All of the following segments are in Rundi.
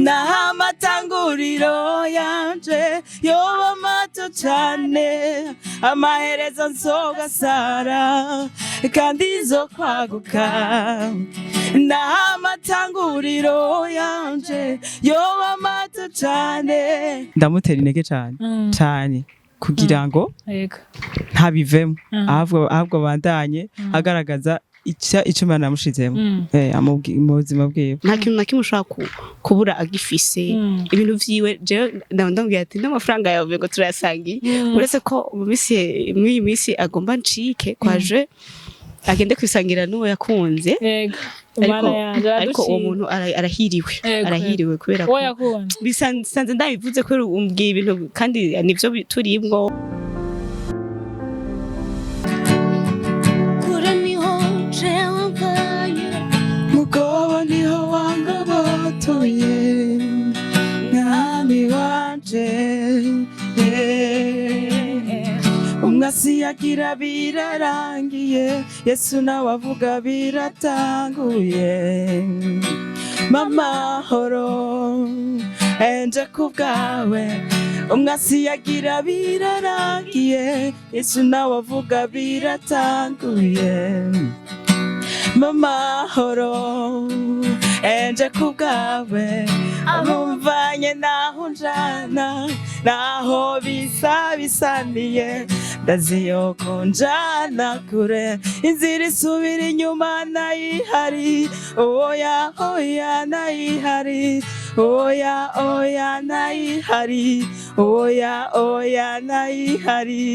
Naho amatanguriro yanje yoba mato cane, amaherezo nzogasara kandi nzo kwaguka. Naho amatanguriro yanje yoba mato cane. Ndamutera intege cane cane kugira ngo ntabivemo, ahubwo bandanye agaragaza ico Imana yamushizemo mu buzima bwiwe. Nta kintu na kimwe ushobora kubura agifise ibintu vyiwe. Jewe ndamubwira ati n'amafaranga yawe ngo turayasangiye, uretse ko mu minsi, mw'iyi minsi agomba ncike kwaje agende kwisangira n'uwo yakunze. Yego. Ariko Imana yanje ariko uwo aradushima. muntu arahiriwe, arahiriwe kubera uwo ko yakunze. Bisanze ndabivuze kubera umbwiye ibintu kandi nivyo turimwo. Kure niho jewe mvanye. Mugobo niho wangobotoye, mwami wanje. Umwasi yagira birarangiye, Yesu nawe avuga biratanguye. Mamahoro enje ku bwawe. Umwasi yagira birarangiye, Yesu nawe avuga biratanguye. Mamahoro enje ku bwawe. Aho mvanye naho njana, naho bisa bisaniye, ndazi yuko njana kure. Inzira isubira inyuma nayihari, oya oya nayihari, oya oya nayihari, oya oya nayihari.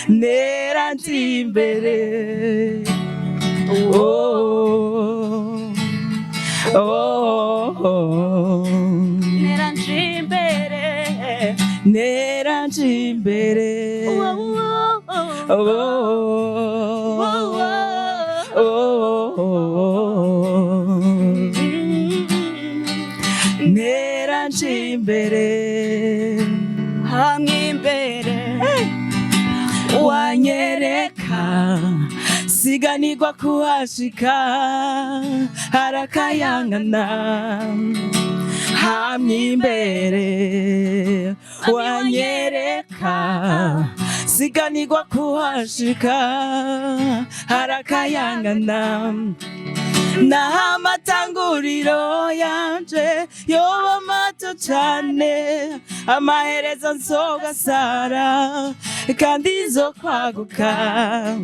Nera ndi imbere. Oh, oh, oh. Nera nje imbere. Nera nje imbere. Oh, Oh, oh, oh. Nera nje imbere. Hamwe imbere. Wanyereka siganirwa kuhashika, harakayangana. Hamwe imbere wanyereka siganirwa kuhashika, harakayangana. Naho amatanguriro yanje yoba mato cane, amaherezo nzogasara kandi nzo kwaguka.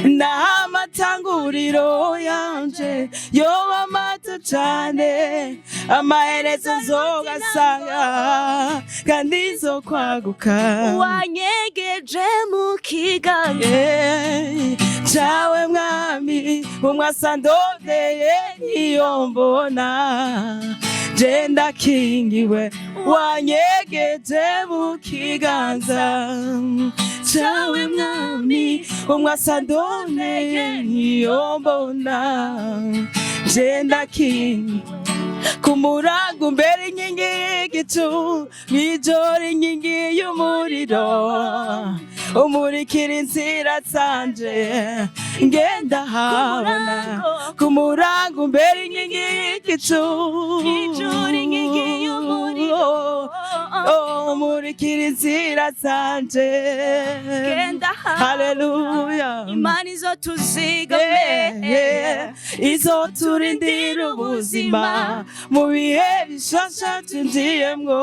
Naho amatanguriro yanje yoba mato cane, amaherezo nzogasara kandi nzo kwaguka. Wanyegeje mu kiganza Yeah. Cawe mwami, umwasandodeye iyo mbona je ndakingiwe. Wanyegeje mu kiganza cawe mwami, umwasandoneye iyo mbona je ndakingiwe. Ku murango mbere inkingi y'igicu, mw'ijoro inkingi y'umuriro, umurikira inzira zanje ngenda habona. Ku murango mbere inkingi y'igicu, Mw'ijoro inkingi y'umuriro. Oh, umurikira inzira zanje Genda habona. Haleluya. Imana izo tuzigame. Yeah. Izo turindira ubuzima mu bihe bishasha twinjiyemwo.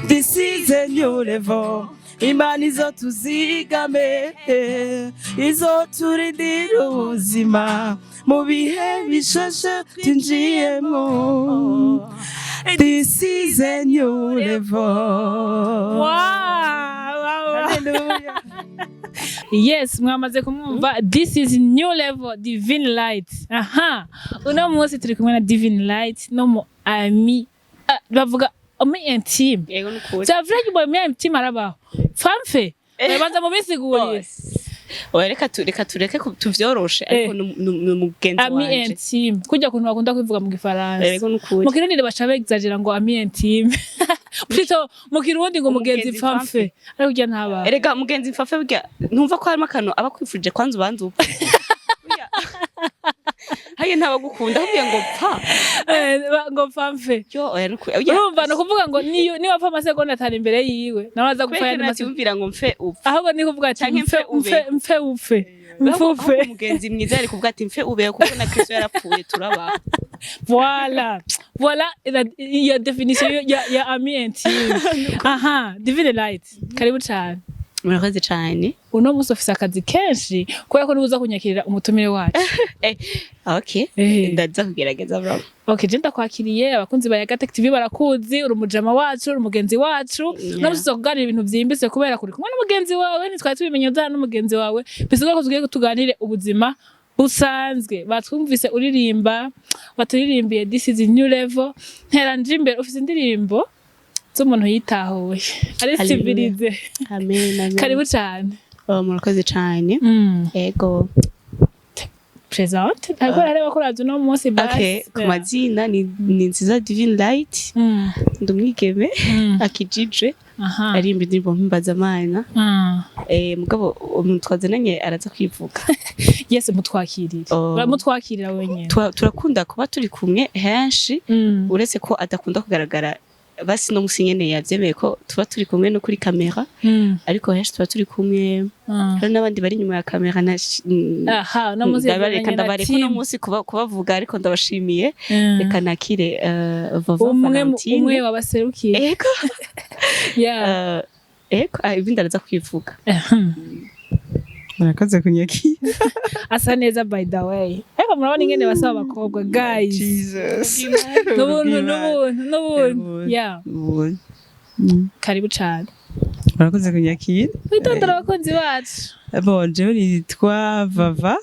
This is a new level. Imana izo tuzigame, izo turindira ubuzima mu bihe bishasha twinjiyemwo. This is a new level. Wow. Hallelujah. Yes, mwamaze kumwumva. This is new level, Divine Light. Aha, uno munsi turi kumwe na Divine Light no mu ami, ah, bavuga ami intime. Yego, nukuri. C'est vrai que ami intime arabaho famfe, babanza mu bisiguriye. Oya, reka tureke tuvyoroshe, ariko ni umugenzi Ami wanje. intime, kujya kuntu bakunda kubivuga mu Gifaransa. Yego, nukuri. Mu Kirundi baca begizagera ngo ami intime, plutôt mu Kirundi ngo mugenzi Umugenzi. Famfe, ariko kurya ntabaho. Erega mugenzi mfafe, burya ntumva ko harimo akantu aba akwifuje kwanza ubanza upfe. Haye ntabagukunda ahubwo ngo pfa. Ngo pfa mfe. Yo, oya, nuku oya. Urumva, ni ukuvuga ngo niyo niba apfa amasegonda 5 imbere yiwe, nawe aza gupfa Kubera yandi masegonda. natiyumvira ngo mfe upfa. Ahubwo ni kuvuga ati Canke mfe mfe ube. Mfe, mfe upfe, mfe upfe. Ahubwo umugenzi mwiza yari kuvuga ati mfe ubeho, kuko na Kristo yarapfuye turabaho. Voilà iyo définition ya ami intime. Aha, Divine Light, karibu cyane. Murakoze cyane. Uno munsi ufise akazi kenshi kubera ko nibuza kunyakirira umutumire wacu. Okay. Ndaza kugerageza, bro. Okay, je ndakwakiriye. Abakunzi ba Yagatec TV barakuzi, uri umujama wacu, uri umugenzi wacu. Uno munsi tuza kuganira ibintu vyimbitse kubera kuri kumwe n'umugenzi wawe. Ntitwari tubimenye uzana n'umugenzi wawe, bisigura ko tugiye tuganire ubuzima busanzwe. Batwumvise uririmba, waturirimbiye "This is a new level". Ntera nje imbere, ufise indirimbo z'umuntu yitahuye ari Hallelujah. civilisé. Amen, amen. Karibu cyane. Oh, murakoze cyane. Ego. Présente, ariko arareba ko uraza uno munsi basi. Okay, ku mazina ni Nziza Divine Light. Ndi umwigeme akijije, aririmba indirimbo mpimbazamana. Mugabo umuntu twazananye araza kwivuga. Yes, mutwakirire. Oh. Uramutwakirira wenyine. Turakunda kuba turi kumwe henshi, uretse ko adakunda kugaragara. Basi no musi nyene yavyemeye ko tuba turi kumwe no kuri kamera, ariko henshi tuba turi kumwe. Hari n'abandi bari inyuma ya kamera Aha, uno munsi ndabareka yazanye na ndabareka uno team. munsi kubavuga, ariko ndabashimiye. Reka nakire Vava Umwe Valentine. umwe wabaserukiye. Ego. Ego, ibindi araza kwivuga. Murakoze kunyakira. Asa neza, by the way. Ariko murabona ingene basaba abakobwa, guys. Jesus. N'ubuntu, n'ubuntu, n'ubuntu. Ubuntu. Yeah. Ubuntu. Karibu cane. Murakoze kunyakira. Witondera abakunzi bacu. Bon, jewe nitwa Vava.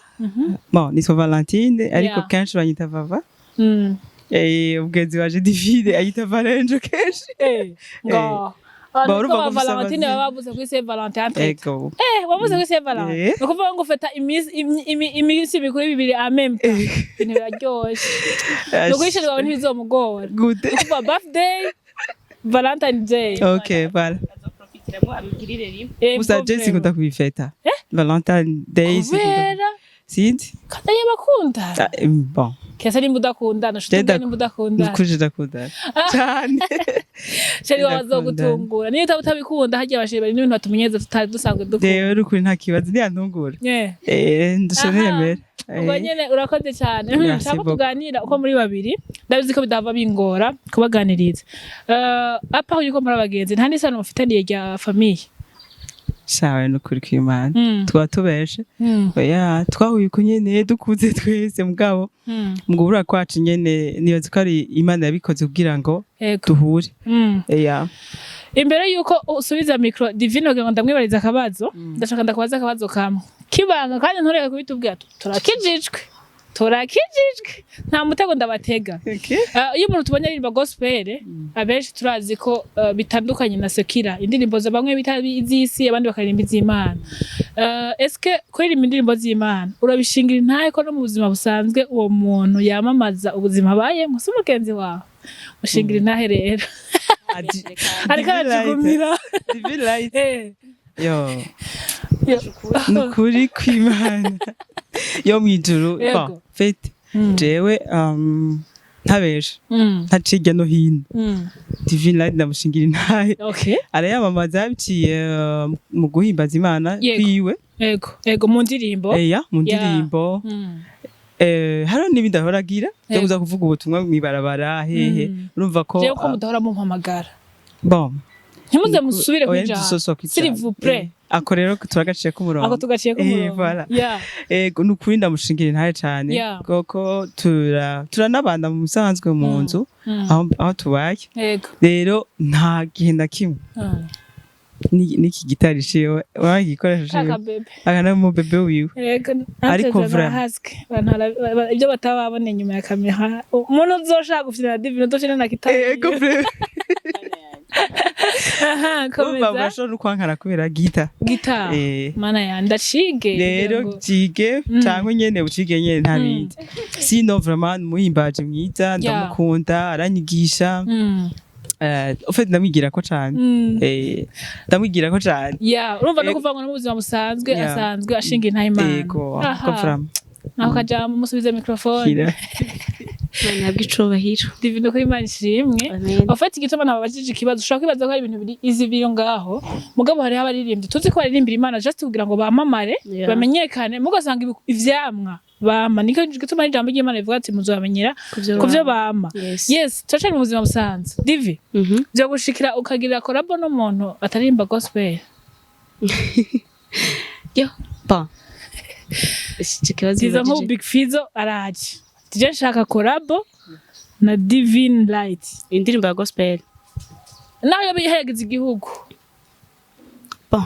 Bon, nitwa Valentine, ariko kenshi banyita Vava. Umugenzi wanje Divine ayita Valenjo kenshi. Ngo abantu Ba, urumva bitwa ko ba mfise Valentine amazina. baba bavuze kuri Saint Valentin entre. Ego. Wavuze kuri Saint Valentin. Ni ukuvuga ngo ufata iminsi mikuru ibiri en même temps. Ibintu biraryoshe. Ni ukuri chéri wawe ntibizomugora. Gute? Ni ukuvuga birthday, Valentine Day. Ok, voilà. Azoprofitiramo abigirire rimwe. Gusa je Problème. sinkunda kubifeta. Valentine Day sinkunda. Kubera? Sinzi. Kandi iyo bakundana. Ah, bon. Kesa nimba udakundana, nshuti, nimba udakundana. Nukuri ndakundana. Cyane. Chéri wawe Ndakundana. azogutungura. Niyo utaba utabikunda, harya abachéri bari n'ibintu batumenyereza tutari dusanzwe dukunda. Rero ukuri nta kibazo, ntiyantungura. Ndashobora nemera. Ubwo nyene urakoze cyane. Merci Nshaka ko beaucoup. tuganira uko muri babiri, ndabizi ko bidahava bingora kubaganiriza. À part yuko muri abagenzi, nta n'isano mufitaniye rya famille? Shawe, nukuri kw'Imana. Twaba tubeshe. Oya, twahuye uko nyene dukuze twese, mugabo mu guhura kwacu nyene nibaza ko ari Imana yabikoze kugira ngo duhure. Yeah. Imbere yuko usubiza micro Divine kugira ngo ndamwibarize akabazo, ndashaka ndakubaza akabazo kamwe kibanga, kandi ntureke kubitubwira. Turakijijwe, turakijijwe, nta mutego ndabatega. Okay. Iyo umuntu tubonye aririmba gospel, abenshi turazi ko bitandukanye na séculaire, indirimbo za bamwe bita iz'isi, abandi bakaririmba iz'Imana. Eske kuririmba indirimbo z'Imana urabishingira intahe ko no mu buzima busanzwe uwo muntu yamamaza ubuzima abayemo, si umugenzi wawe mushingira intahe rero ariko arajugumira? Divine Light. Yo. Yo. Nukuri kw'Imana yo mwijuru. Yego. Bon, fait, jewe ntabesha, ntaciye hirya no hino, Divine Light ndamushingira intahe. Arayamamaza biciye mu guhimbaza Imana Yego. kwiwe. Ego, mu ndirimbo. Eya, mu ndirimbo. Hariho n'ibindi ahora agira byo kuza kuvuga ubutumwa mw'ibarabara hehe. Urumva ko Jewe ko ah, mudahora mumpamagara? Bon. Ntimuze musubire Oya, kwijana. ntidusoswa kwijana. S'il vous plaît. Ako rero turagaciye k'umurongo. Ako tugaciye k'umurongo. Voilà. Yeah. Ego, nukuri ndamushingira intahe cane, kuko turanabana mu musanzwe mu nzu aho tubaye. Rero nta gihe na kimwe n'iki gitari ciwe, wabaye igikoresho ciwe. Kaka bébé. Aka mu bébé wiwe. Yego. Ariko vraiment. Haswe abantu ibyo bataba babona inyuma ya kamera, umuntu uzoshaka gufina na Divine udofina na kitari. Ego, vraiment. Aha, Urumva, komeza. urashobora no kwankana kubera gita. Gita. Mana ya ndacige Rero kugira ngo- cige cyangwa nyene ucige nyene, nta bindi. Sinon vraiment muhimbaje mwiza, ndamukunda, aranyigisha. En fait ndamwigirako cane. Ndamwigirako cane. Yeah, urumva no kuvuga ngo no mu buzima busanzwe asanzwe ashinga intahe Imana. Ego, Aha. ko vraiment. Naho kajambo musubize microphone. Kira. Imana ihabwe icubahiro. Divine, ko Imana ishimwe. Amen. Ufite igituma nababajije ikibazo, ushobora kwibaza ko hari ibintu biri izi biri ngaho, mugabo hariho abaririmbyi tuzi ko baririmbira Imana just kugira ngo bamamare, bamenyekane, mugasanga ivyamwa bama. Niko gituma n'ijambo ry'Imana rivuga ati: "Muzobamenyera ku vyo bama." Yes, turacari mu buzima busanzwe, Divi. Vyo gushikira ukagira collabo n'umuntu ataririmba gospel? Yo, bon, ico kibazo Ziza nko ubajije. Big Fizzo araje, tije nshaka collabo na Divine Light. Indirimbo ya gospel? Naho yoba ihayagiza igihugu. Bon,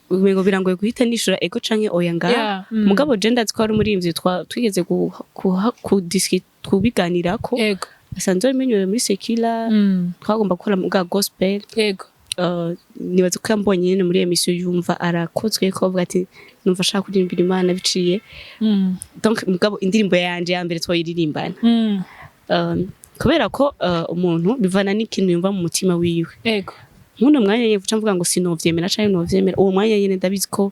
umengo birangoye guhita nishura ego canke oya ngaha. Mugabo je ndazi ko hari umuririmbyi twigeze kubiganirako, asanzwe amenyerewe muri secular, twagomba gukora bwa gospel. Nibaza ko yambonye nyene muri émission, yumva arakozwe ko avuga ati: "Numva ashaka kuririmbira Imana biciye." Donc mugabo indirimbo yanje ya mbere twoyiririmbana. Kubera ko umuntu bivana n'ikintu yumva mu mutima wiwe. Nk'uno mwanya nyene vuca mvuga ngo sinovyemera canke novyemera, uwo mwanya nyene ndabizi ko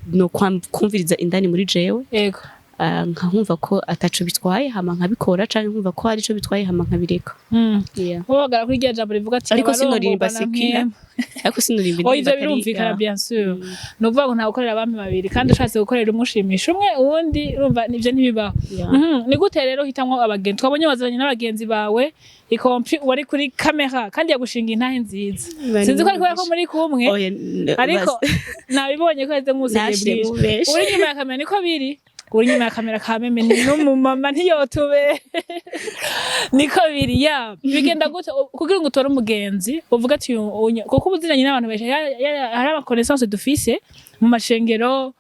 no kumviriza indani muri jewe, nkankumva ko ataco bitwaye, hama nkabikora, canke nkumva ko hari ico bitwaye, hama nkabireka. Wabagara kuri rya jambo rivuga ati Ariko sinoririmba abarongorwa na secular. mpwemu. Ariko sinoririmba Oya, ivyo indirimbo atari birumvikana, bien sûr. Ni ukuvuga ngo nta gukorera abami babiri, kandi ushatse gukorera umwe ushimisha umwe uwundi, urumva nivyo ntibibaho. Ni gute rero uhitamwo abagenzi? Twabonye wazanye n'abagenzi bawe, y compris uwari kuri kamera, kandi yagushinga intahe nziza. Sinzi ko ari kubera ko muri kumwe, Oya, ariko nabibonye ko yaheze nk'usigaye nashiremo bwije. benshi. Uri inyuma ya kamera, niko biri, uri inyuma ya kamera kameme n'umumama ntiyotube, niko biri. Ya, bigenda gute kugira ngo utore umugenzi uvuga ati kuko uba uziranye n'abantu benshi, hari ama connaissance dufise mu mashengero,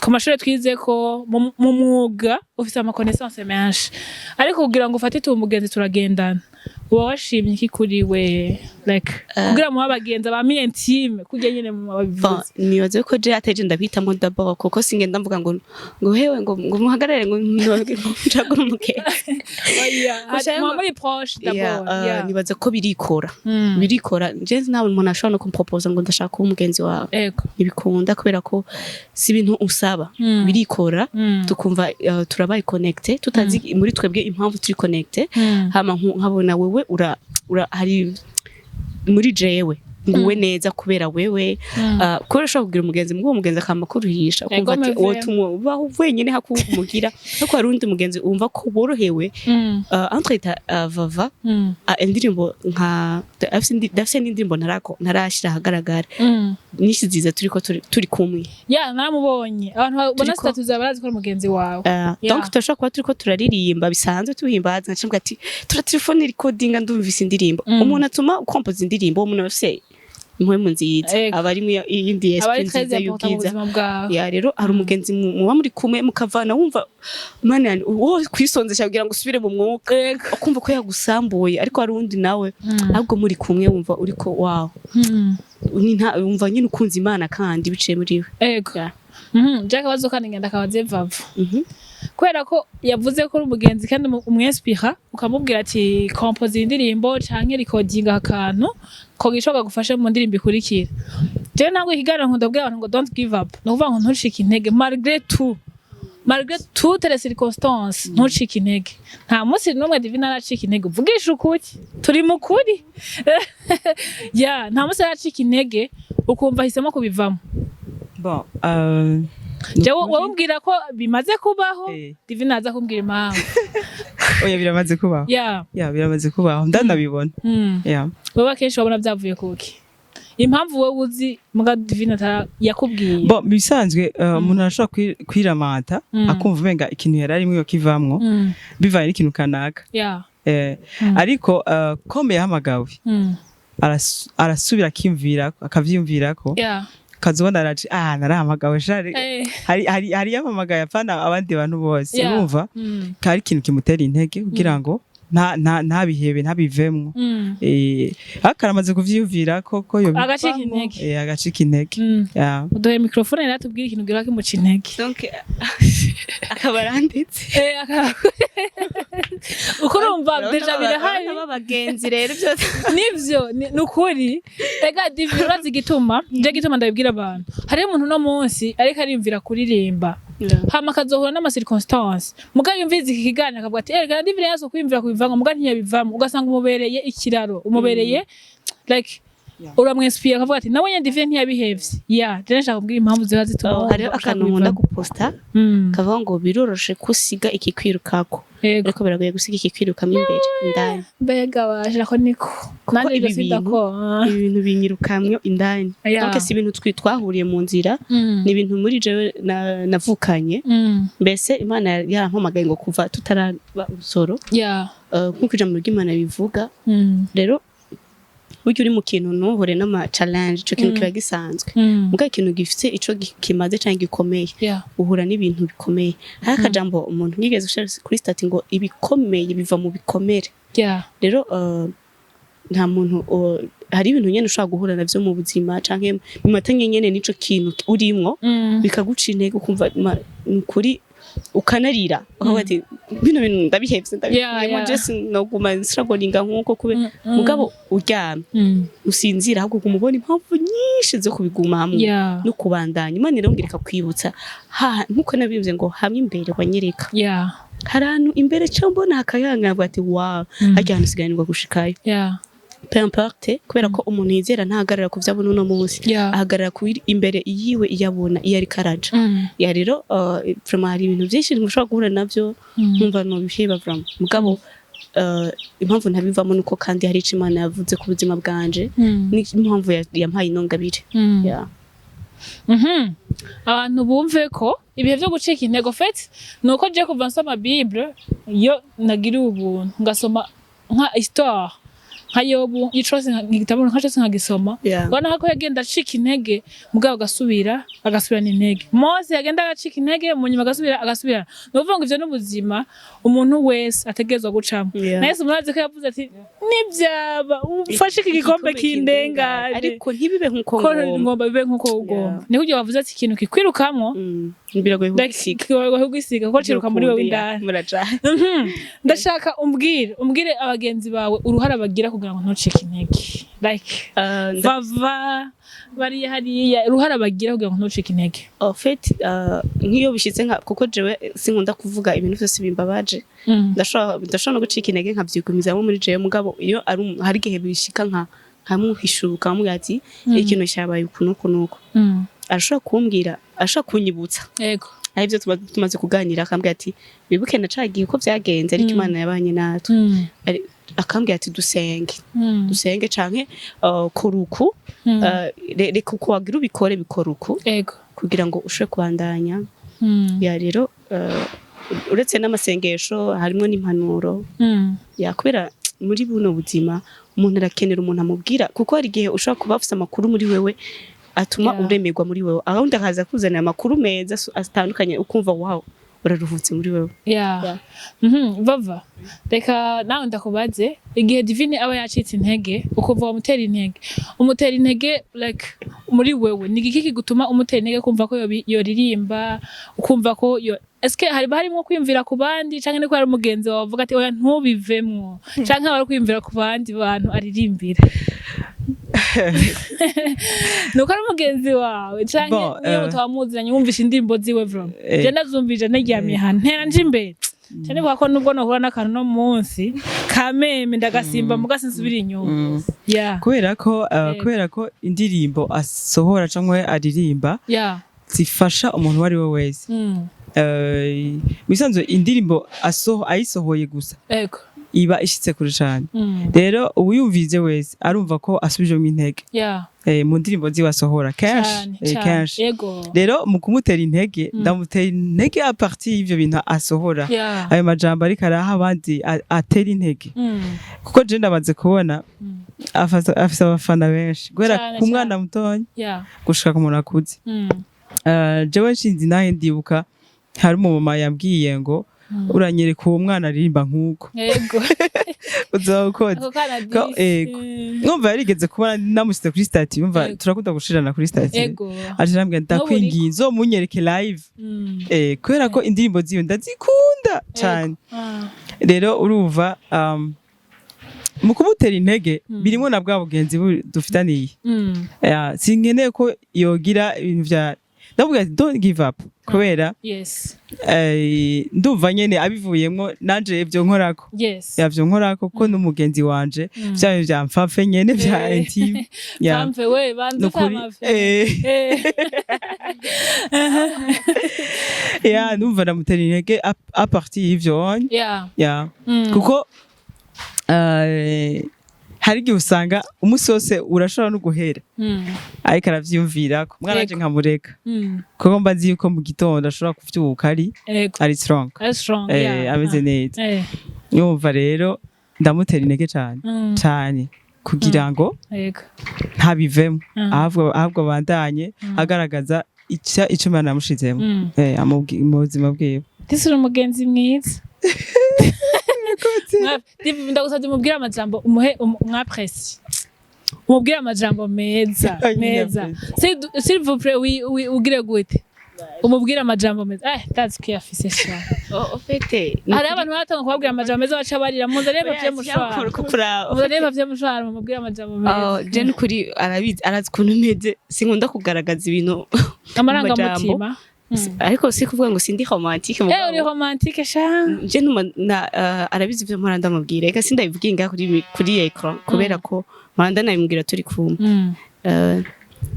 ku mashuri twizeko, mu mwuga ufise ama connaissance menshi, ariko kugira ngo ufate tuwo mugenzi turagendana, uba washimye iki kuri we, like kugira mube abagenzi ba intime kurya nyene mu Bon, babivuze? Nibaze ko je ateje ndabitamo d'abord, kuko singenda mvuga ngo hewe, ngo muhagarare, ngo ncagure umugenzi. Oya, Gusa muba muri proche Yeah, d'abord. Nibaza ko birikora, birikora. Je nta umuntu ashobora no kumproposa ngo ndashaka kuba umugenzi wawe. Ntibikunda, kubera ko si ibintu usaba, birikora. Tukumva turabaye connecté, tutazi muri twebwe impamvu turi connecté. Hama nkabona wewe ura hari muri jewe nguwe neza kubera wewe. Kubera ushobora kugira umugenzi, mugo umugenzi akama kuruhisha, ukumva ati mevye. Wotuma ubaho wenyine hakumugira, ariko hari undi mugenzi wumva ko worohewe. Entre vava indirimbo nka ndafise n'indirimbo ntarashira ahagaragara, nyinshi ziza turiko turi kumwe. Ya, naramubonye, abantu babona Turiko- statut zawe barazi ko ari mugenzi wawe. Donc turashobora kuba turiko turaririmba bisanzwe, tuhimbaza, nkaca mvuga ati tura telefone recordinga, ndumvise indirimbo. Umuntu atuma ukompoza indirimbo, uwo muntu aba afise impwemu nziza, aba ari mu iyindi Aba ari esprit très nziza important mu y'ubwiza. buzima bwawe. Ya, rero hari umugenzi muba muri kumwe, mukavana wumva Mana yanjye, uwo kwisonzesha kugira ngo usubire mu mwuka, ukumva ko yagusambuye. Ariko hari uwundi nawe ahubwo muri kumwe wumva uriko wow, ni wumva nyine ukunze Imana kandi biciye muri we. Jack, akabazo kandi ngenda kabaze Vava. Kubera ko yavuze ko uri umugenzi kandi umwespira, ukamubwira ati compose indirimbo canke recordinga akantu ko gishoboka gufasha mu ndirimbo ikurikira. Jewe ntabwo ikiganiro nkunda kubwira abantu ngo don't give up, ni ukuvuga ngo ntucike intege malgré tout, malgré toutes les circonstances, ntucike intege. Nta munsi n'umwe Divine aracika intege, uvugisha ukuri, turi mu kuri ya, nta munsi aracika intege ukumva ahisemo kubivamo? Bon, Jewe wowe umbwira ko bimaze kubaho. Divine aza kumbwira impamvu. Oya, biramaze kubaho. Ya, biramaze kubaho, ndanabibona. Ya. Wowe akenshi wabona byavuye kuki, impamvu wowe uzi muga Divine yakubwiye? Bon, bisanzwe umuntu arashobora kwiramata, akumva umenga ikintu yari arimwo kivamwo, bivanye n'ikintu kanaka. Ariko comme yahamagawe, arasubira akiyumvira, akavyiyumvirako, kazobona araci ah narahamagawe shari. Hari yampamagaye apfana abandi bantu bose. Urumva kari ikintu kimutera intege kugira ngo nta nta ntabihebe, ntabivemwo. Ariko aramaze kuvyiyumvira ko yo Agacika intege. Agacika intege. Ya. Uduhe microphone rero tubwire ikintu gira kimuca intege. Donc akaba aranditse. Uko urumva déjà birahari. Abagenzi rero byose. Nivyo, ni ukuri. Ega Divi, urazi igituma nje gituma ndabibwira abantu? Hariho umuntu uno munsi ariko ariyumvira kuririmba. Hama akazohura n'ama circonstances, muga yumviza iki kiganiro akavuga ati: "Erega Divine yazo kwiyumvira kubivamwo, muga ntiyabivamwo." Ugasanga umubereye ikiraro, umubereye like uramwinspira, akavuga ati: "Nawe nyene Divine ntiyabihevye." Ya, je nshaka kubwira impamvu ziba zituma Oh, hariho wumva ushaka akantu nkunda kubivamwo. guposta kavuga ngo biroroshe kusiga ikikwirukako, ariko biragoye gusiga ikikwirukamo imbere indani. Mbega waje ko niko nanjye Ibi ibyo sindako. Ibi bintu binyirukamwo indani. Donc si ibintu twahuriye mu nzira, ni ibintu muri jewe navukanye. Mbese Imana yarampamagaye ngo kuva tutaraba urusoro, nk'uko ijambo ry'Imana bivuga. Rero burya uri mu kintu ntuhure n'ama challenge, ico kintu kiba gisanzwe. Muga ikintu gifite ico kimaze canke gikomeye, uhura n'ibintu bikomeye. Hari akajambo umuntu yigeze gushira kuri statut ngo ibikomeye biva mu bikomere. Rero nta muntu hari ibintu nyene ushobora guhura navyo mu buzima canke bimatanye nyene n'ico kintu urimwo, bikaguca intege, ukumva ni ukuri, ukanarira, ukavuga ati: "Bino bintu ndabihevye, ndabivuyemo, je sinoguma strugglinga nkuko kube." Mugabo uryamye usinzira, ahubwo uguma ubona impamvu nyinshi zo kubigumamwo no kubandanya. Imana irongera ikakwibutsa ha nkuko nabivuze ngo hamwe imbere wanyereka hari ahantu imbere ca mbona hakayangana, avuga ati: "Wow, harya hantu sigaye gushikayo." Peu importe, kubera ko umuntu yizera ntahagarara ku vyo abona uno munsi, ahagarara ku biri imbere yiwe, iyo abona iyo ariko araja. Ya, rero vraiment hari ibintu byinshi mushobora guhura navyo nkumva nobiheba vraiment. Mugabo impamvu ntabivamo nuko kandi hari ico Imana yavuze ku buzima bwanje, n'impamvu yampaye ino ngabire. Yeah. Abantu bumve ko ibihe vyo gucika intego fait nuko je kuva nsoma Bible, iyo nagiriwe ubuntu ngasoma nka histoire nka Yobu icose, igitabo nka cose nkagisoma, ubona ko yagenda acika intege, mugabo agasubira agasubirana intege. Mose yagenda agacika intege, mu nyuma agasubira agasubirana. Ni ukuvuga ngo ivyo n'ubuzima umuntu wese ategerezwa gucamo. Na Yesu murazi ko yavuze ati: "Nibyaba ufashe iki gikombe kindengane, ariko ntibibe nkuko ko ngomba." Ngomba bibe nkuko ugomba. Ni kurya bavuze ati ikintu kikwirukamwo Biragoye like, kugisiga. Kiragoye kugisiga kuko ciruka muri wewe indani. Muraja. Ndashaka umbwire abagenzi bawe uruhara bagira kugira ngo ntucike intege, like vava bariya hariya, uruhara bagira kugira ngo ntucike intege. En fait, nk'iyo bishitse nka kuko jewe sinkunda kuvuga ibintu vyose bimbabaje. Ndashobora no gucika intege nkavyigumizamo muri jewe. Mugabo iyo ari hari igihe bishika nkamuhishuka, nkamubwira ati: "Ikintu cyabaye uku n'uku n'uku." Arashobora kumbwira, arashobora kunyibutsa ari byo tuba tumaze kuganira, akambwira ati: "Wibuke na ca gihe uko vyagenze, ariko Imana yabanye natwe." Akambwira ati: "Dusenge, dusenge," canke "Kora uku, reka uko wagira ubikore, bikora uku kugira ngo ushobore kubandanya." Ya, rero uretse n'amasengesho harimo n'impanuro. Ya, kubera muri buno buzima umuntu arakenera umuntu amubwira, kuko hari igihe ushobora kuba ufise amakuru muri wewe atuma uremerwa muri wewe, ahandi akaza kuzanira amakuru meza atandukanye, ukumva wow, uraruhutse muri wewe. Yeah. Vava, reka nawe ndakubaze: igihe Divine aba yacitse intege, ukuva wamutera intege, umutera intege like muri wewe ni igiki kigutuma umutera intege, kumva ko yoririmba, ukumva ko yo eske hari harimo kwiyumvira ku bandi, canke niko hari umugenzi wawe avuga ati: "Oya, ntubivemwo," canke aba ari kwiyumvira ku bandi bantu aririmbira, nuko ari umugenzi wawe, canke Bon, niyo mutaba muziranye wumvishe indirimbo ziwe from je ndazumvije neryamye ahantu ntera nje imbere cyane, vuga ko nubwo nohura n'akantu no munsi kameme ndagasimba, muga sinsubira inyuma. Yeah. Kubera ko indirimbo asohora canke aririmba zifasha umuntu uwo ari we wese. Mu bisanzwe indirimbo ayisohoye gusa iba ishitse kure cane. Rero uwiyumvise wese arumva ko asubijemo intege mu ndirimbo ziwe asohora kenshi. Cyane cyane. Kenshi. Rero mu kumutera intege, ndamutera intege à partir y'ivyo bintu asohora, ayo majambo ariko araha abandi atera intege, kuko je ndamaze kubona afise abafana benshi guhera ku mwana mutonya gushika ku muntu akuze. Jewe nshinze nahe ndibuka hari umumama yambwiye ngo: "Uranyereka uwo mwana aririmba nk'uko uzoba ukoze." Ako kana disi. Ego. Mwumva yarigeze kubona namushyize kuri statut, yumva turakunda gushirana kuri statut, aje arambwira: "Ndakwinginze uzomunyereke live," kubera ko indirimbo ziwe ndazikunda cane. Rero urumva, mu kumutera intege birimo na bwa bugenzi dufitaniye. Sinkeneye ko yogira ibintu vya, ndavuga ati: "Don't give up," Kubera ndumva nyene abivuyemwo, nanje ivyo nkorako, yavyo nkorako, kuko n'umugenzi wanje, vya bintu vya mfapfe nyene vya intime, yeah. Pampe we banze. Nukuri. Kamafe. Yeah, ndumva ndamutera intege à partir y'ivyo, yeah. Kuko hari igihe usanga umunsi wose urashobora no guhera ariko aravyiyumvirako, mwana wanje, nkamureka, kuko mba nzi yuko mu gitondo ashobora kuvyuka ari ari strong. Ari strong. Ameze neza. Yumva rero ndamutera intege cane cane kugira ngo ntabivemo, ahubwo abandanye agaragaza ico Imana yamushizemo mu buzima bwiwe. Disi uri umugenzi mwiza. Ndagusabye umubwire amajambo, umuhe mwapresi, umubwire amajambo meza meza. S'il vous plaît, oui, oui, ugire gute, umubwire amajambo meza. Ndazi ko yafise sha. Au fait, Hariho abantu batanga kubabwira amajambo meza baca barira. Muzane papier mouchoir, muzane papier mouchoir, mumubwire amajambo meza. Je nukuri arabizi, arazi ukuntu meze. Sinkunda kugaragaza ibintu amarangamutima. Ariko si kuvuga ngo sindi romantique. Uri romantique sha. Je numa na arabizi ivyo mpora ndamubwira. Reka sindabivugiye ngaha kuri écran kubera ko mpora ndanabimubwira turi kumwe.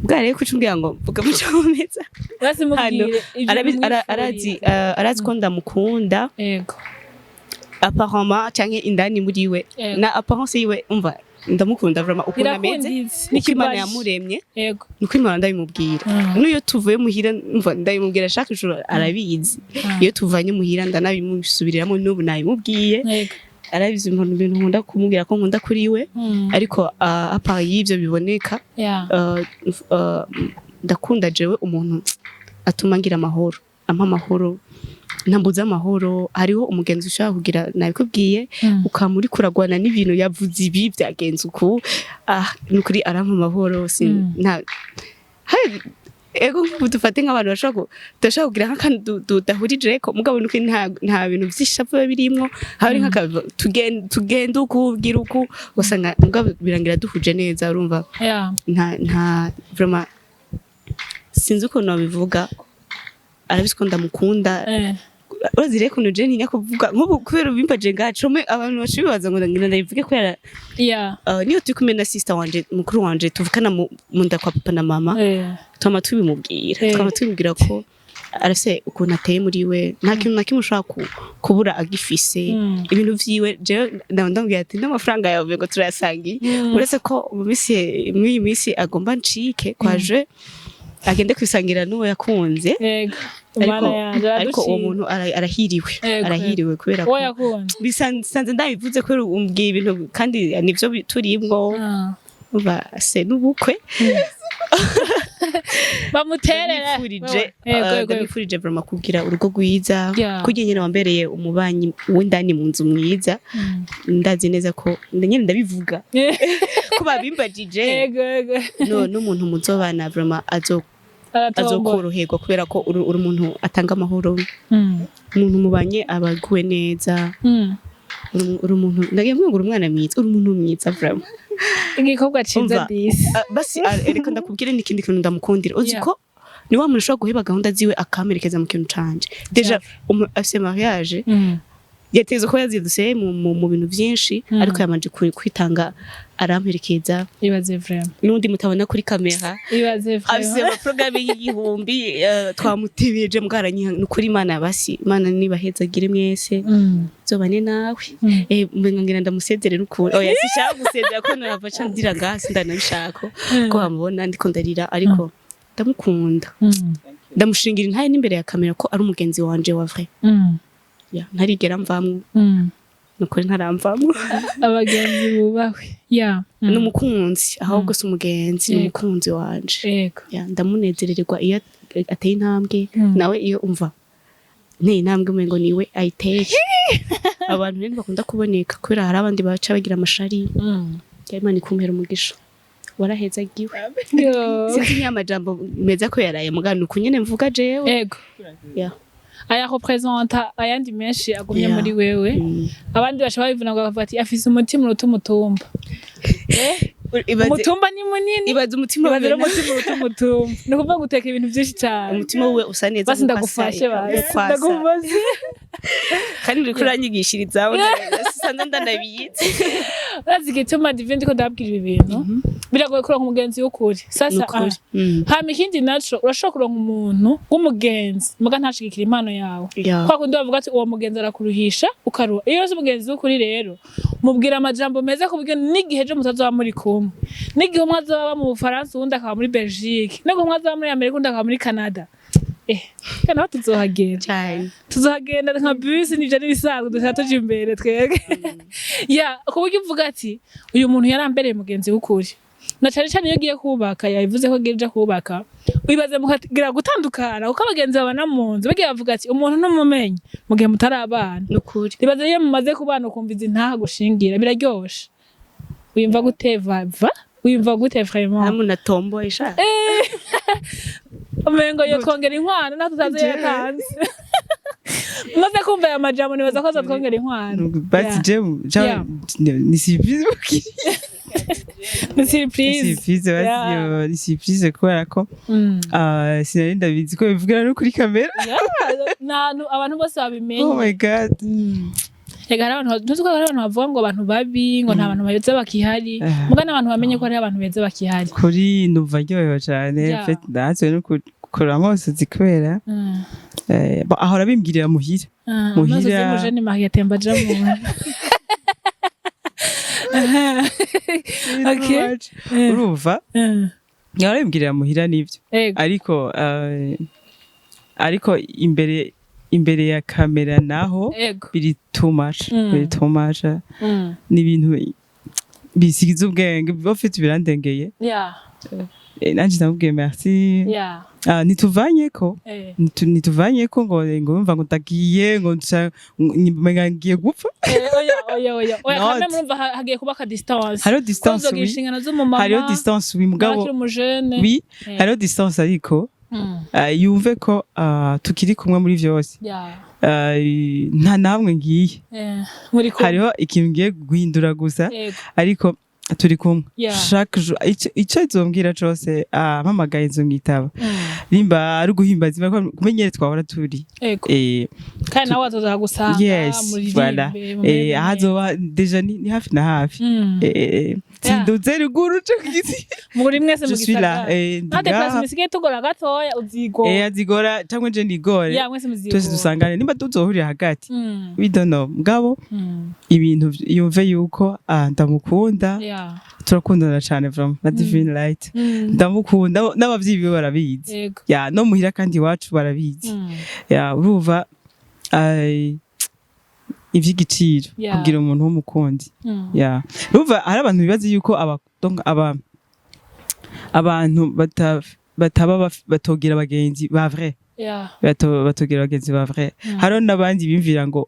Bwa rero kuca umbwira ngo mvuga amajambo meza. Basi mubwire ivyo Arabizi, arazi umwifuriza. Arazi ko ndamukunda. Apparemment canke indani muri we na apparence yiwe, umva, ndamukunda vraiment ukuntu ameze, Birakunditse. uko Imana N'ikibazo. yamuremye. Niko Imana ndabimubwira. N'iyo tuvuye muhira, umva, ndabimubwira chaque jour, arabizi. Iyo tuvanye muhira ndanabimusubiriramo, n'ubu nabimubwiye. Arabizi ibintu nkunda kumubwira ko nkunda kuri we. Ariko à part y'ivyo biboneka, ndakunda jewe umuntu atuma ngira amahoro, ampa amahoro, ntambuza amahoro. Hariho umugenzi ushobora kugira, nabikubwiye, ukama uriko uragwana n'ibintu, yavuze ibi, byagenze uku. Ah, nukuri arampa amahoro. Nta ego, nk'ubu dufate nk'abantu bashobora tudashobora kugira nk'akantu tudahurijeko, mugabo nukuri nta bintu vy'ishavu biba birimwo. Haba ari nk'aka tugenda uku, gira uku, ugasanga mugabo birangira duhuje neza, urumva. Nta vraiment, sinzi ukuntu nabivuga. Arabizi ko ndamukunda. Urazi rero ukuntu je ntinya kuvuga nk'ubu kubera ubimbaje ngaco abantu baca bibaza ngo ngira ndabivuge kubera niyo turi kumwe na sister wanje, mukuru wanje, tuvukana mu nda kwa papa na mama, twama tubimubwira. Twama tubimubwira ko arafise ukuntu ateye muri we, nta kintu na kimwe ushobora kubura agifise. Ibintu vyiwe, jewe ndamubwira ati n'amafaranga yawe ngo turayasangiye. Uretse ko mu minsi, muri iyi minsi agomba ncike kwa je agende kwisangira n'uwo yakunze. Imana Ariko yanje ariko uwo aradushima. muntu arahiriwe. Arahiriwe kubera Uwo ko yakunze. Bisanze ndabivuze kubera umbwiye ibintu kandi nivyo turimwo. Umva se n'ubukwe. Bamuterera. Ndamwifurije, Yego. ndamwifurije vraiment kugira urugo rwiza, kurya nyene wambereye umubanyi w'indani mu nzu mwiza. Ndazi neza ko nyene ndabivuga ko babimbajije. Yego. No n'umuntu muzobana vraiment azo Aratombora. azokoroherwa kubera ko uri umuntu atanga amahoro, umuntu mubanye abaguwe neza. Uri umuntu, ndagiye mvuga ngo uri umwana mwiza, uri umuntu mwiza vraiment. Igikorwa ciza. Umva. Disi. Ah, basi reka ndakubwire n'ikindi kintu ndamukundira. Uzi ko ni wa muntu ushobora guheba gahunda ziwe akamperekeza mu kintu canje. Déjà afise mariage, yateze ko yaziduse mu bintu vyinshi, ariko yamanje kwitanga aramperekeza. Ibaze vraiment. N'undi mutabona kuri kamera, Ibaze afise vraiment. amaporogaramu y'igihumbi, twamutebeje mbwaranyiha. Ni ukuri Imana, basi Imana nibahezagire mwese, nzobane nawe. Mbenga ngira ndamusezere n'ukuri. Oya, sishaka gusezera ko nahava ca ndira ngaha, sindanabishaka ko bamubona ndiko ndarira, ariko ndamukunda. Ndamushingira intaye n'imbere ya kamera ko ari umugenzi wanje wa vrai. Ya, ntarigera mvamwo. Nukuri ntaramvamwo. Abagenzi bubahwe, ya. Ni umukunzi, ahubwo si umugenzi, ni umukunzi wanje. Ya, ndamunezererwa iyo ateye intambwe. Nawe iyo umva nteye intambwe umengo niwe ayiteye. Abantu rero bakunda kuboneka kubera hari abandi baca bagira amashari. Ya, Imana ikumpera umugisha, warahezagiwe. Yo. Sinzi niyo amajambo meza ko yaraye mugana uku nyene mvuga jewe. Ya. Aya representa ayandi menshi agumye muri wewe. Abandi baca babivuna ngo bakavuga ati afise umutima uruta umutumba. Umutumba ni munini. Ibaze umutima Ibaze wiwe rero umutima uruta umutumba, ni ukuvuga guteka ibintu byinshi cyane. Umutima wiwe usa neza. Basi ndagufashe, basi ndagufashe. Kandi uriko uranyigishiriza, sisanzwe ndanabizi. Urazi igituma, Divine, ndiko ndababwira ibi bintu? Biragoye kuronka umugenzi w'ukuri sasa. Nukuri. Ah. Hama ikindi naco, urashobora kuronka umuntu w'umugenzi muga ntashigikira impano yawe. Kwa kundi bavuga ati uwo mugenzi arakuruhisha ukaruha. Iyo uzi umugenzi w'ukuri rero, mubwira amajambo meza ku buryo n'igihe ejo mutazoba muri kumwe, n'igihe umwe azoba mu Bufaransa, uwundi akaba muri Belgique, n'igihe umwe azoba muri Amerika, uwundi akaba muri Canada, kandi naho tuzohagenda. Cyane. Tuzohagenda nka bus, nivyo n'ibisanzwe, dushaka tuja imbere twebwe ya ku buryo uvuga ati uyu muntu yarambereye mugenzi w'ukuri. Na cane cane iyo ugiye kubaka, yabivuze ko agiye kubaka, wibaze mukagira gutandukana, kuko abagenzi babana mu nzu bagiye bavuga ati umuntu ntumumenye mu gihe mutari abana. Nukuri. Ibaze iyo mumaze kubana, ukumva izi ntaha gushingira biraryoshe. Wiyumva gute, vava? Wiyumva gute vraiment? Hamwe na tomboy sha. Umengo yo twongera inkwano naho tutazi iyo yatanze. Maze kumva aya majambo, nibaza ko azotwongera inkwano. Basi je ni surprise mukiri. Ni surprise. Surprise basi. Ni surprise kubera ko sinari ndabizi ko bivugira no kuri kamera. Yeah, nta abantu bose babimenye. Oh my God. Ega hari abantu, ntuzi ko hari abantu bavuga ngo abantu babi, ngo nta bantu beza bakihari. Muga n'abantu bamenye ko hari abantu beza bakihari. Kuri numva ndyohewe cane. En fait, natwe no gukora amosozi kubera bon, ahora bimbwirira muhira. Muhira. Amaso y'umujene marié atemba aja mu Okay. Urumva, ahora bimbwirira muhira nivyo, ariko imbere ya kamera naho biri too much. Biri too much. Ni ibintu bisigize ubwenge bafite, birandengeye. Nanje ndamubwiye merci. Ah, ntituvanyeko. Ntituvanyeko ngo wumva ngo ndagiye, ngo nca ngo ngiye gupfa. Oya, oya, oya, oya. Not. Kamwe murumva hagiye kuba ka distance. Hariho distance, Kuzogira oui. inshingano z'umumama. Hariho distance, oui, mugabo akiri umujene. Oui, hariho distance, ariko yumve ko tukiri kumwe muri vyose. Nta namwe ngiye. Muri kumwe. Hariho ikintu ngiye guhindura gusa, ariko turi kumwe chaque jour. Ico izombwira cose, mpamagaye nzomwitaba. Nimba ari uguhimbaza Imana, kumenyere twahora turi. Kandi nawe azoza gusanga. Yes, voilà. Aho azoba déjà ni hafi na hafi. Sinduze ruguru co kugiti. Muri mwese mu Je suis là. gisagara. Ndi Nta déplacement ngaha. isigaye tugora gatoya, uzigora. Azigora cyangwa nje nigore. Ya, mwese muzigora. Twese dusangane nimba tuzohurira hagati. We don't know, mugabo ibintu yumve yuko ndamukunda. Turakundana cyane vraiment na Divine Light. Ndamukunda, n'abavyeyi biwe barabizi. Ya, no muhira kandi iwacu barabizi. Ya, urumva, ivy'igiciro kugira umuntu w'umukunzi. Ya, urumva hari abantu bibaza yuko aba, donc aba abantu bataba batogira abagenzi ba vrai. Batogira abagenzi ba vrai. Hariho n'abandi bimvira ngo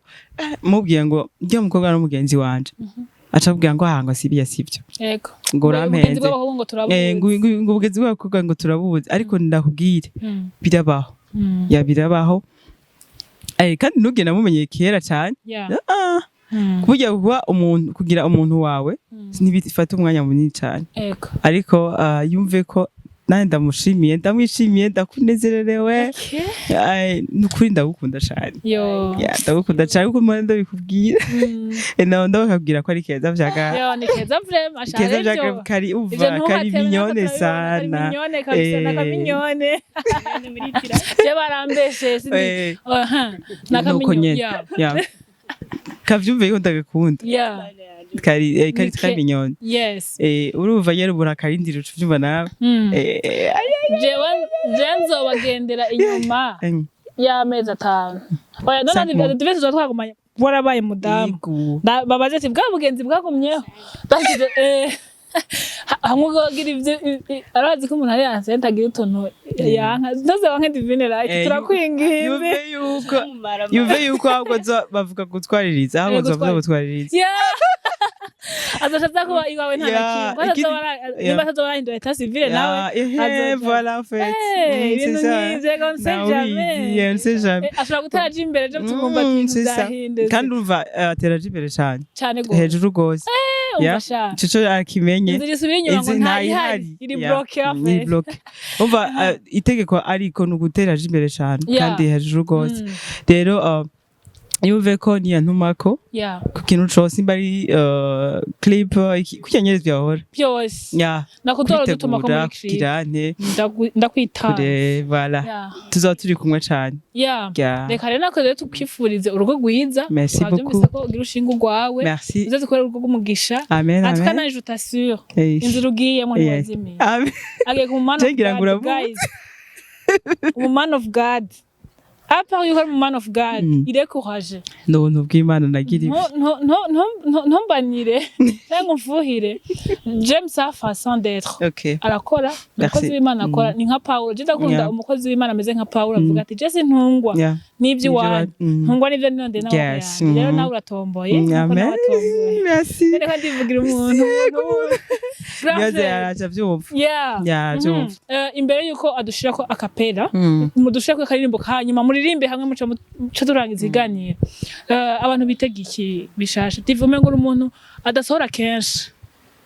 mubwiye ngo njya mukobwa n'umugenzi wanje, aca abwira ngo ah, ngo sibiya sivyo. Ngo Ubugenzi urampenze. bw'abahungu ngo turabuzi. Ngo ubugenzi bw'abakobwa ngo turabuzi, ariko ndakubwire, birabaho. Ya, birabaho. Kandi ntugenda mumenyeye kera cyane. Ah, burya kuba umuntu, kugira umuntu wawe ntibifata umwanya munini cyane. Ariko yumve ko nanjye ndamushimiye, ndamwishimiye, ndakunezererewe. Ay, nukuri ndagukunda cyane. Yo. Ya, ndagukunda cyane kuko mpora ndabikubwira. Nawe ndabakabwira ko ari keza vyaga. Yo, ni keza vraiment, ashaka Keza ivyo. vyaga kari Ivyo uva kari ntuhateme, mignonne natwe turabibona, kari sana. mignonne kabisa, nakamignonne. Je barambeshe sindi. Aha. Nuko Nakamignonne. nyene. Ya. Ya. Kavyumve yuko ndagakunda. Kari très mignonne. Urumva nyene ubura akarindira uca uvyumva nawe. Jewe je nzobagendera inyuma y'amezi 5. Oya, none Cinq mois. tuve tuzoba twagumanye warabaye mudamu. Yego. Babaze ati bwa bugenzi bwagumyeho. Bashyize hamwe ugira ivyo arazi ko umuntu ari enceinte agira utuntu yanka, ntuze wanke Divine Light, turakwinginze. Yumve yuko ahubwo bavuga gutwaririza, ahubwo bavuga gutwaririza. Yeah. Azoca aza kuba iwawe nta na kimwe. Ko niba atazoba arahindura état civil nawe Ehe, azoja. voilà, en fait. Ibintu C'est ça. nk'ivyo ngo on sait Nawe jamais. ubizi, on sait jamais. Ashobora gutera aja imbere, ejo tukumva ati C'est ibintu ça. vyahindutse. Kandi urumva atera aja imbere cane. Cane gose. Hejuru gose. Umva sha. Ico co arakimenye. Inzira isubira inyuma ngo Inzi ntayihari, iri Yeah, bloqué. Ni bloqué. Umva, itegeko ariko ni ugutera aje imbere cane kandi hejuru rwose. Rero yumve ko niyantumako ku kintu cose, nimba ari clip, kurya nyene vyahora. Byose. Nakutora dutuma ko Kwitegura, muri clip. kugira nte. Ndakwitanga. Kure, voilà. Tuzoba turi kumwe cane. Yeah. Reka rero natwe rero tukwifurize urugo rwiza. Merci Twabyumvise beaucoup. ko ugira ushinga urwawe. Merci. Uze dukore urugo rw'umugisha. Amen. En tout cas, Amen. nawe je t'assure, inzira ugiyemo ntiwazimiye. Amen. Agiye ku man of Je ngira ngo God, uravuze. guys. Umu man of God, à part yuko ari umu man of God, il est courageux. Ni ubuntu bw'Imana nagiriwe. Ntumbanire cyangwa umfuhire, j'aime sa façon d'être. Arakora, umukozi w'Imana akora ni nka Paulo. Je ndakunda umukozi w'Imana ameze nka Paulo, avuga ati: "Je sintungwa n'iby'iwanyu, ntungwa n'ibyo nirondeye n'amaboko yanjye." Rero nawe uratomboye nkuko Amen. nawe atomboye. Merci. Reka ndivugira umuntu. Grand Nibaze frère. araca avyumva. Yeah, avyumva. Imbere yuko adushirako a cappella, mudushirako akaririmbo hanyuma muririmbe hamwe, muca turangiza ikiganiro. Abantu bitega iki bishasha? Divume ngo uri umuntu adasohora kenshi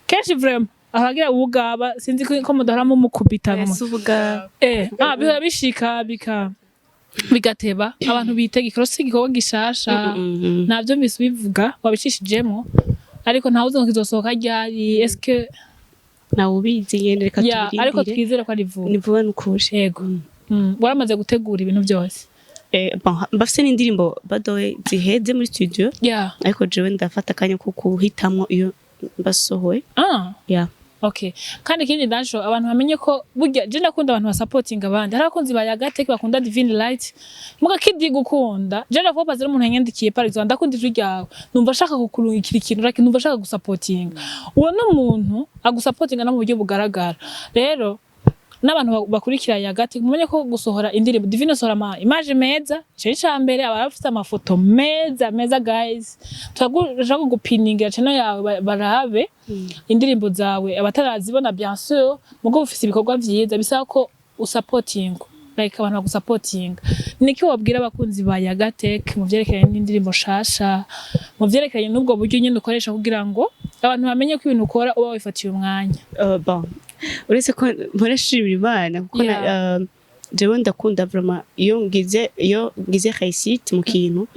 kenshi, vraiment ahagira ubugaba, sinzi ko mudahora mumukubita. Ese ubuga? Bihora bishika bigateba. Abantu bitega ikorosi, igikorwa gishasha? Navyo mbise ubivuga wabicishijemwo, ariko ntawuzi ngo kizosohoka ryari, eske? Nawe ubizi nyene, reka Ya, ariko tubirindire. Twizere ko ari vuba. Ni vuba nukuri. Yego. Waramaze gutegura ibintu byose? Bon, mbafise n'indirimbo badoye ziheze muri studio, ariko jewe ndafata akanya ko kuhitamwo iyo mbasohoye. Yeah. Okay. Kandi ikindi naco, abantu bamenye ko burya je ndakunda abantu basapotinga abandi. Hari abakunzi ba Yagateke bakunda Divine Light. Muga kidi gukunda. Je ndavuga bazira umuntu yanyandikiye, par exemple: "Ndakunda ijwi ryawe. Numva ashaka kukurungikira ikintu, like numva ashaka gusapotinga." Uwo n'umuntu agusapotinga no mu buryo bugaragara. Rero n'abantu bakurikira Yagateke, mumenye ko gusohora indirimbo, Divine asohora ama image meza, ico ni ica mbere, aba afite amafoto meza meza. Guys, turashaka kugupiningira channel yawe, barabe indirimbo zawe abatarazibona. Bien sûr, mugo ufise ibikorwa vyiza bisaba ko usapotinga, like abantu bagusapotinga. Niki wabwira abakunzi ba Yagatek mu vyerekeranye n'indirimbo shasha, mu vyerekeranye n'ubwo buryo nyene ukoresha kugira ngo abantu bamenye ko ibintu ukora uba wifatiye umwanya? Bon, uretse ko mpora nshimira Imana kuko jewe ndakunda vraiment iyo ngize réussite mu kintu,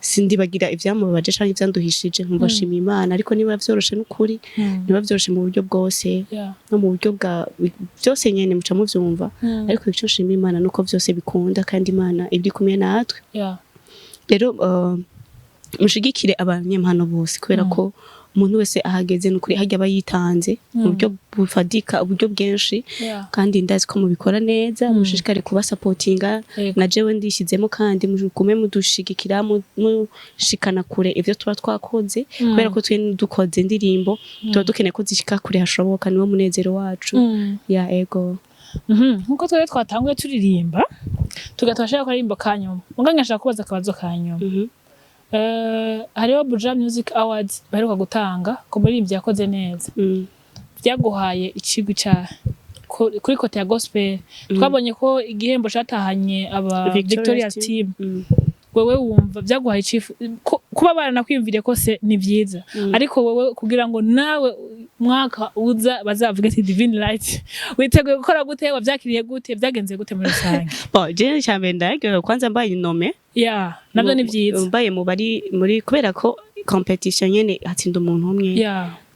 sindibagira ivyamubabaje canke ivyanduhishije, nkumva nshima Imana. Ariko niba vyoroshe n'ukuri, niba vyoroshe mu buryo bwose no mu buryo bwa byose nyene muca muvyumva, ariko ico nshima Imana nuko vyose bikunda kandi Imana iba iri kumwe natwe. Rero mushigikire abanyempano bose, kubera ko umuntu wese ahageze nukuri harya aba yitanze mu buryo bufadika, uburyo bwinshi, kandi ndazi ko mubikora neza. Mushishikare kubasapotinga. Na jewe ndishyizemo, kandi mugume mudushigikira, mushikana kure ivyo tuba twakoze, kubera ko twe dukoze indirimbo tuba dukeneye ko zishika kure hashoboka, niwo munezero wacu. Ya, ego. Nkuko twari twatanguye turirimba, tugahita bashaka kuririmba ka nyuma, muga ngashaka kubaza akabazo ka nyuma. Hariho Buja Music Awards baheruka gutanga ku muririmbyi yakoze neza. Byaguhaye icigwi ca kuri côté ya gospel? Twabonye ko igihembo catahanye aba Victoria's Team. Wewe wumva byaguhaye icifu kuba baranakwiyumviriye ko se ni vyiza, ariko wewe kugira ngo nawe mwaka uza bazavuge ati Divine Light, witeguye gukora gute? Wavyakiriye gute? Vyagenze gute muri rusange? Bon, je cyambere ndaryohewe kwanza mbaye nommé. Ya, navyo ni vyiza. Mbaye mu bari muri, kubera ko competition nyene hatsinda umuntu umwe.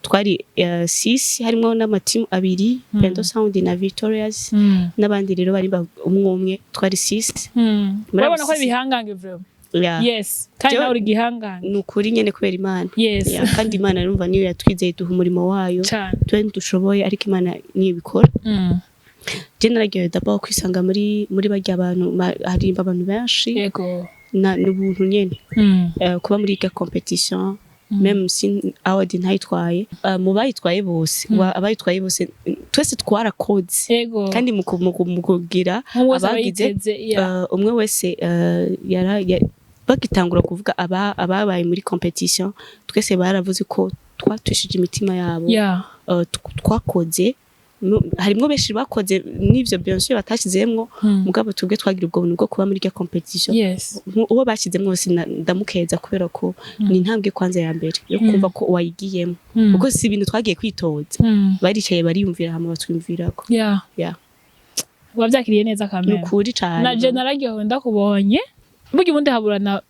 Twari six, harimo n'amatimu abiri, Pendo Sound na Victorious, n'abandi rero bari umwe umwe, twari six. Muri abo Urabona ko ari six. ibihangange vraiment. Yeah. Yes, kandi nawe uri igihangange. Ni ukuri nyene, kubera Imana. Yeah, kandi Imana urumva niyo yatwizeye, duha umurimo wayo. Cane. Twe ntidushoboye, ariko Imana niyo ibikora. Je nararyohewe d'abord kwisanga muri barya bantu harimba abantu benshi, na n'ubuntu nyene. Kuba muri irya competition, même si award ntayitwaye, mu bayitwaye bose, abayitwaye bose twese twarakoze, kandi mu kugira Umwe wese aba abagize yiteze, yeah. umwe wese bagitangura kuvuga ababaye muri competition, twese baravuze ko twatushije imitima yabo. Twakoze Harimwo benshi bakoze n'ivyo, bien sûr, batashizemwo, mugabo twebwe twagira ubwo buntu bwo kuba muri irya competition. Uwo bashyizemwo wese ndamukeza kubera ko ni intambwe kwanza ya mbere yo kumva ko wayigiyemo, kuko si ibintu twagiye kwitoza. Baricaye bariyumvira, hama batwiyumvirako. Wavyakiriye neza Ni kamera. ukuri cane. Naje nararyohewe ndakubonye. Burya ubundi haburana,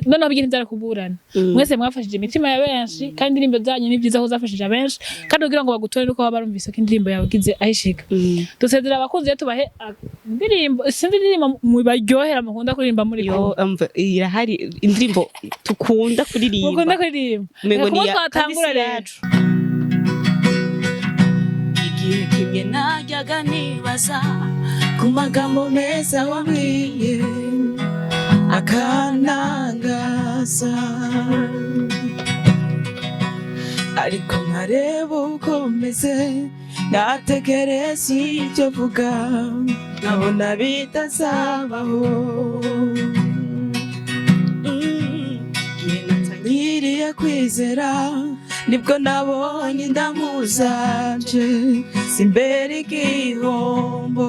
noneho burya ntivyari kuburana. Mwese mwafashije imitima ya benshi, kandi indirimbo zanyu ni vyiza ko zafashije abenshi, kandi kugira ngo bagutore nuko baba barumvise ko indirimbo yawe igize aho ishika. Dusezera abakunzi rero, tubahe indirimbo, sinzi indirimbo mubaryohera mukunda kuririmba muri Yo, kumwe. umva, irahari indirimbo tukunda kuririmba. Mukunda kuririmba. Umengo Reka ni kuba kandi twatangura si rero. yacu. Igihe kimwe najyaga nibaza ku magambo meza wambwiye akanangaza, ariko nkareba uko meze, natekereza ibyo vuga, nkabona bitazabaho. Igihe natangiriye kwizera, nibwo nabonye indamu zanje simbera igihombo.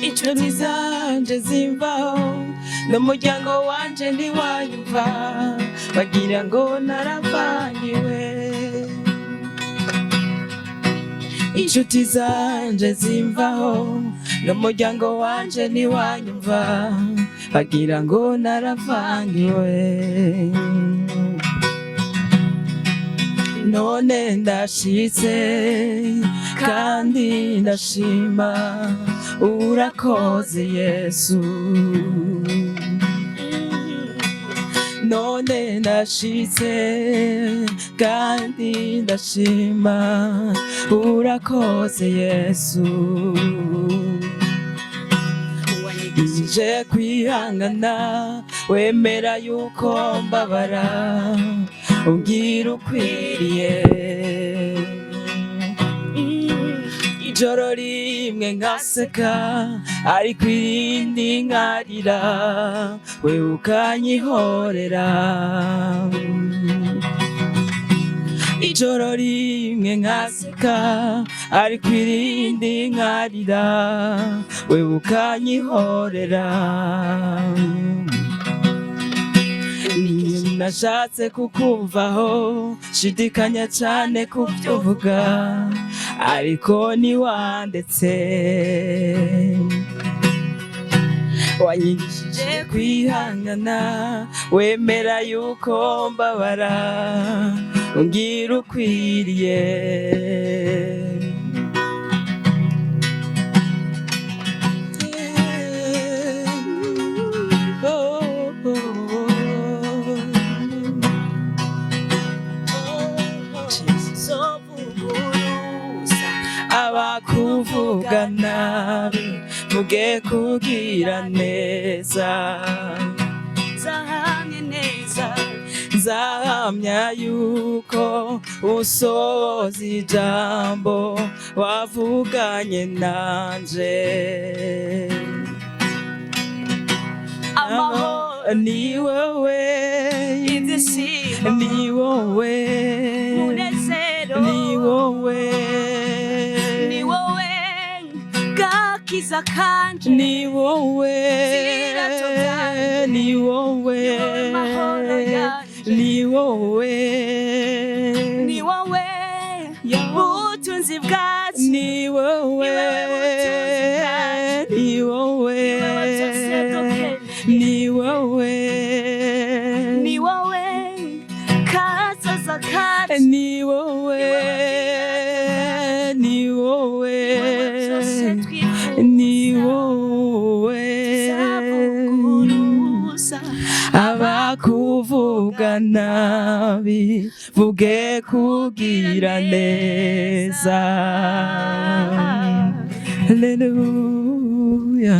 Inshuti zanje zimvaho, n'umuryango wanje ntiwanyumva, bagira ngo naravangiwe. Inshuti zanje zimvaho, n'umuryango wanje ntiwanyumva, bagira ngo naravangiwe. None ndashitse kandi ndashima, urakoze Yesu. None ndashitse kandi ndashima, urakoze Yesu. Ije kwihangana, wemera yuko mbabara, umbwira ukwiriye. Ijoro rimwe nkaseka, ariko irindi nkarira, wewe ukanyihorera. Ijoro rimwe nkaseka, ariko irindi nkarira, wewe ukanyihorera. Nashatse kukumvaho, shidikanya cane kubyo uvuga, ariko ntiwandetse. Wanyigishije kwihangana, wemera yuko mbabara, umbwira ukwiriye. Oh, oh, oh. Jesus. Abakuvuga nabi, vuge kugira neza. Zahamye neza. Nzahamya yuko usohoza ijambo wavuganye nanje. Amahoro. Ni wowe. Ibyishimo. Ni wowe. Umunezero. Ni wowe. Ni wowe gakiza kanje. Ni wowe. Zirato zanje. Ni wowe. Ni wowe mahoro yanje. Ni wowe. Ni wowe butunzi bwacu. Ni wowe. Ni wowe butunzi bwacu. Ni wowe. Ni wowe byose dukeneye. Ni wowe. Ni wowe kazoza kacu. Ni wowe. Ni wowe. Ni wowe byose twifuza. Ni wowe. Tuzavuguruza. Abakuvuga nabi, vuge kugira neza. Haleluya.